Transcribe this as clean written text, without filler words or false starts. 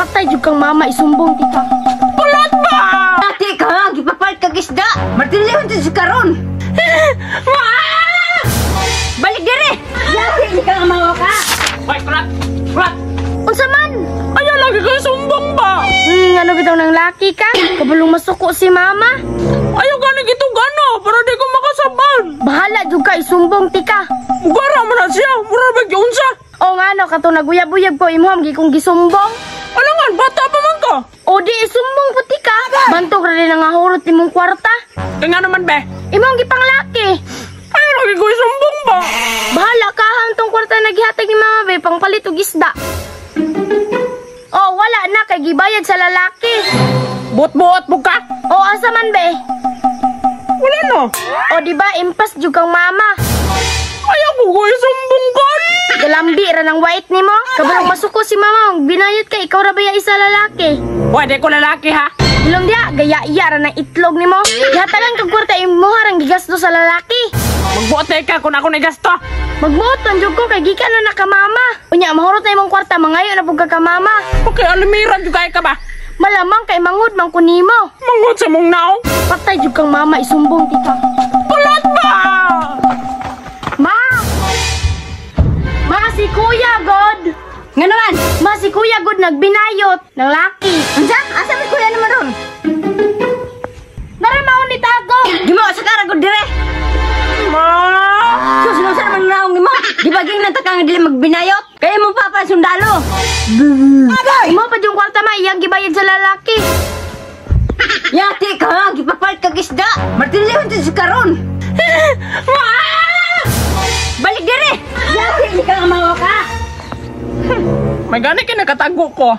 Patay jud kang mama, isumbong tika. Pulot ba? Ate ka, gipapalit kag isda. Martilyo sa karon. Balik dire. Yati ka nga mawa ka. Hoy, kulat! Kulat! Unsa man? Ayaw lagi ka sumbong ba? Ano bitaw ng laki ka? Kabulong masuko si mama. Ayaw gani gitugano para di ko makasaban. Bahala jud ka, isumbong tika. Mugara man na siya, mura ba giunsa? O nga no, katong naguyab-uyab ko imuham gi kong gisumbong. Alangan, bata pa man ka. O di isumbong po tika. Bantog ra din nga hurot imong kwarta. Kaya nga naman be, Imong gipanglaki. Ayaw lagi ko isumbong ba? Bahala ka hantong kwarta na gihatag ni mama be pangpalit og isda. Oh, wala na kay gibayad sa lalaki. Buot-buot mo ka? O asa man be? Wala na. O di ba impas jud kang mama. Ayaw ko ko isumbong ka. Galambi ra ng white nimo. Kabalo masuko si mama, binayot ka ikaw ra ba ya isa lalaki? Pwede ko lalaki ha. Ilong diha, gaya iya ra ng itlog nimo. Gihatagan kag kwarta imo rang gigasto sa lalaki. Magbuot na ka kung ako nagasto. Magbuot man jud ko kay gikan na ka mama. Unya mahurot na imong kwarta, mangayo na pud ka ka mama. Okay, alimiran jud kay ka ba? Malamang kay mangud man ko nimo. Mangod sa mong naong. Patay jud kang mama, isumbong tika. Pulot ba? Ma! Ma, si Kuya God! Nga naman. Ma, si Kuya God nagbinayot ng laki. Unsa? Asa man kuya naman ron? Nara maon ni Tago. Di mo sa karagod dire. Ma! Sus, unsa naman naong nimo? Di ba ging nanta ka nga dili magbinayot? Kaya mo papa sundalo. Imo pa yung kwarta ma, iyang gibayad sa lalaki. Yati ka, gipapalit kag isda. Martilyo sa karon. Balik dire. Yati ka nga mawa ka. May gani kay nakatago ko.